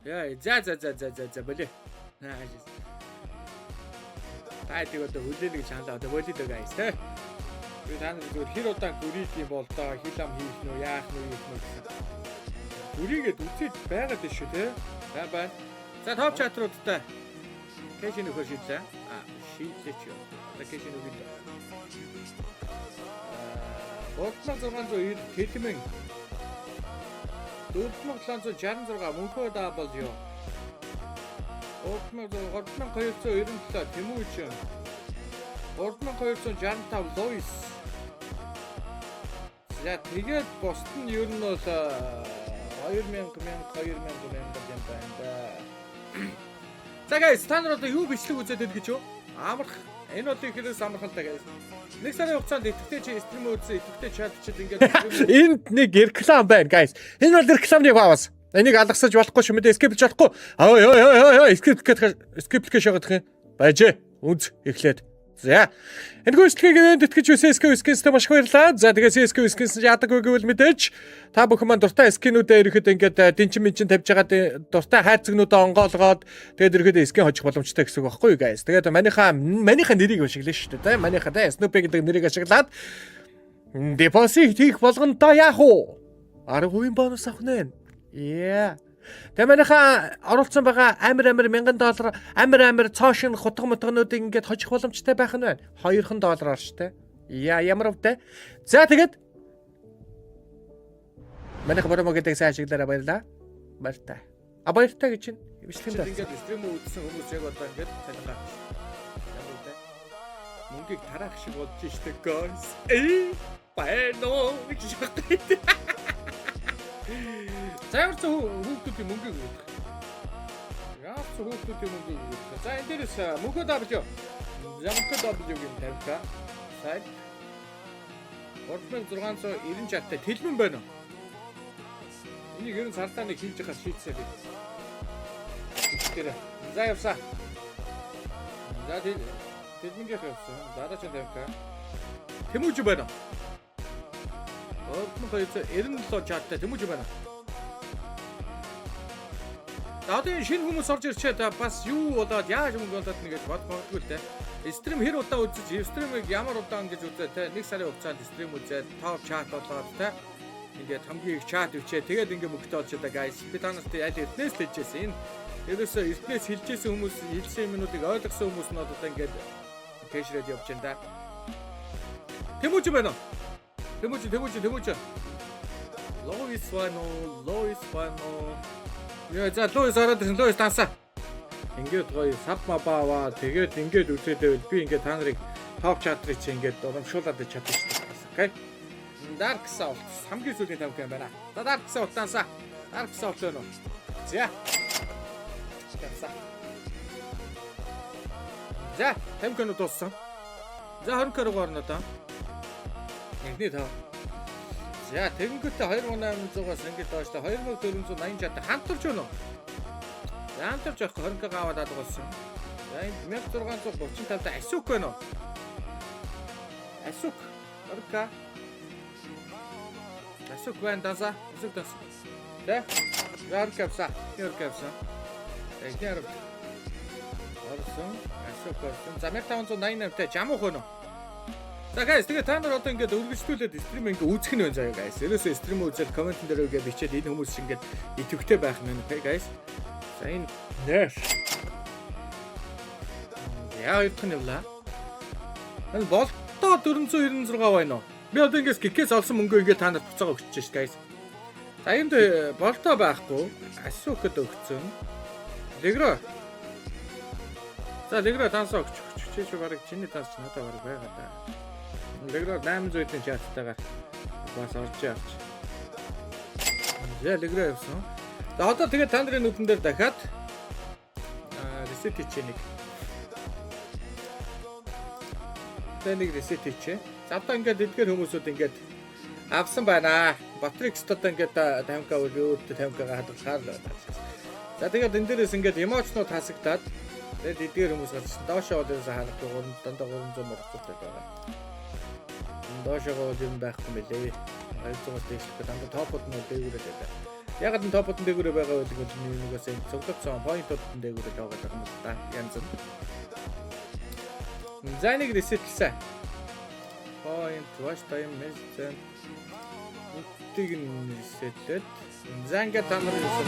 Яа, за за за за за за болио. Та тэг одоо хүлээлэг гэж ханлаа. Одоо болио дөө guys те. Би та нар зүгээр хэр удаан гүрийх юм бол доо хил ам хийх нү, яах нү, хийх нү гэсэн. Гүрийгээд үзээд байгаад байна шүү те. За байна. За top chat руудтай. Cash нөхөр шийдлээ. А шийдлээ ч юу. Одоо cash нөхөр. 3690 Тэлмэн, 4766 Мөнхөө W, 3297 Тэмүүжин, 3265 Луис. За, тэгээд бусд нь ер нь бол 2000, 1000, 2000, 1000 юм байна да. За guys, та нар одоо юу бичлэг үзээд байд гэж юу? Амарх. Энэ бол ихэрээс амархан л да, guys. Нэг сарын хугацаанд идэвхтэй чи stream үзсэн, идэвхтэй chat чил ингээд Энд нэг реклам байна, guys. Энэ бол рекламны пауз. Энийг алгасаж болохгүй шүү, мэдээ skip лж болохгүй. Ой ой ой ой ой, skip гэх skip лэх шагаадах юм. Байж. Үз эхлээд. За. Энэ гүйцэтгэлийг энд итгэж CSK Skins-тэй маш их баярлалаа. За, тэгээ CSK Skins яадаг вэ гэвэл мэдээж та бүхэн маань дуртай skin үүдээ ирэхэд ингээд дэнчин минчин тавьж байгаа дуртай хайрцагнуудаа онгоолгоод тэгээд ирэхэд skin хожих боломжтой гэсэн үг байхгүй юу, guys. Тэгээд манийхаа нэрийг ашиглана шүү дээ. Манийхаа те Snoopy гэдэг нэрийг ашиглаад deposit хийх болгондоо яах вэ? 10% бонус авах нэ. Yeah. Тэгээ манайхаа оруулсан байгаа амир амир 1000 доллар, амир амир цоошин хутга мутгануудыг ингээд хожих боломжтой байх нь байна. 2хан доллараар штэ. Яа, ямар өвдөө. За, тэгээд манайха promo гэдэг сайн ашиглаарай, баярлаа. Баяртай. А баяртай гэж чинь бичлэгэнд ингээд stream үзсэн хүмүүс яг одоо ингээд цалингаа. Ямар өвдөө. Мөнгийг тараах шиг болж штэ, guys. Э байна уу гэж шахах. За, ямар ч хүүхдүүдийн мөнгийг өгөх. Ямар ч хүүхдүүдийн мөнгийг өгөх. За, энэ дээрээс мөнхөө W. За, мөнхөө W-гийн 50К. Сайд 3690 chat тай тэлмэн байна уу? Энийг ер нь сарлаа нэг хийж яхаа шийдсээр би. Тэр. За, явсаа. За, тэлмэнгийнх явсан. Дараа чинь 50К. Тэмүүж байна уу? 3297 chat тай тэмүүж байна. За, одоо энэ шинэ хүмүүс орж ирчээд бас юу болоод яаж мөнгө болоод нэг гэж бод магадгүй л те. Stream хэр удаан үзэж, stream ийг ямар удаан гэж үзээ те. Нэг сарын хугацаанд stream үзээд, top chat болоод те. Ингээд хамгийн их chat өвчээ, тэгээд ингээд мөнгөтэй болж байгаа, guys. Би та нарт аль эртнээс л хэлжсэн. Энэ ерөөсөө эртнээс хэлжсэн хүмүүс, хэлсэн юмнуудыг ойлгосон хүмүүс нь одоо ингээд cash рээд явж байна да. Тэмүүж байна уу? Тэмүүж, тэмүүж, тэмүүж. Лоис байна уу? Лоис байна уу? Яа, за, Лоис ороод ирсэн. Лоис дансаа. Ингээд гоё sub мабава, тэгээд ингээд үзээд байвал би ингээд та нарыг top chat рыг чи ингээд урамшуулад чадна шүү дээ. Okay. Dark Souls хамгийн сүүлийн 5 юм байна. За, Dark Souls дансаа. Dark Souls байна уу? За. За. За, 50 кино дууссан. За, 20 киног орно доо. Эхний тав. За, тэгэнгүүтээ 2800-аас ингээд доошлоо, 2480 chat хантарч байна уу? За, хантарч явах 20 к аваад адгуулсан. За, энд 1635 та Асук байна уу? Асук 20 к. Асук байна, дансаа. Асук данс. За. За, 20 к авсан. 20 к авсан. Эхний 10. Орсон. Асук орсон. За, 1588 та жамуух байна уу? За guys, тэгээ та нар одоо ингээд өргөжлүүлээд stream ингээд үзэх нь байна заяа, guys. Ерөөсөө stream үзээд comment эн дээр ингээд бичээд энэ хүмүүс ингээд идэвхтэй байх нь байна, okay, guys. За, энэ нэр. Яа, хоёр дахь нь явлаа. Энэ болтоо 496 байна уу? Би одоо ингээд гикээс олсон мөнгөө ингээд та нарт буцаага өгч шээ, guys. За, энд болтоо байхгүй. Асуукд өгцөн. Легро. За, Легро тансаа өгч өгч. Чи чи бараг чиний танс ч надад бараг байгаа да. Легро 800-ийн chat тайгаар бас орж явж. За, Легро явсан. За, одоо тэгээд та нарын нүдэн дээр дахиад reset хийчихэ нэг. Тэгээ нэг reset хийчихэ. За, одоо ингээд эдгээр хүмүүсүүд ингээд авсан байна. Батрикс одоо ингээд 50К бол би өөртөө 50К-га хадгалахаар л байна. За, тэгээд энэ дээрээс ингээд emoji нууд хасагдаад тэгээд эдгээр хүмүүс гарсан. Доошоо бол ерөөсөө харахгүй, 3 дандаа 300 морцтой байгаа. Доошоогоо бол юм байхгүй мөлий. 200-аас дээшлэхгүй, дандаа топ ууд нь дээгүүрээ байдаг. Яг нь top ууд нь дээгүүрээ байгаа байдаг бол нэгээс энэ цуглуулсан point ууд нь дээгүүрээ л байгаа юм л да. Янз нь. За, нэг reset лсэн. Point, watch time, message бүгдийг нь reset лээд. За, ингээд та нар юусэн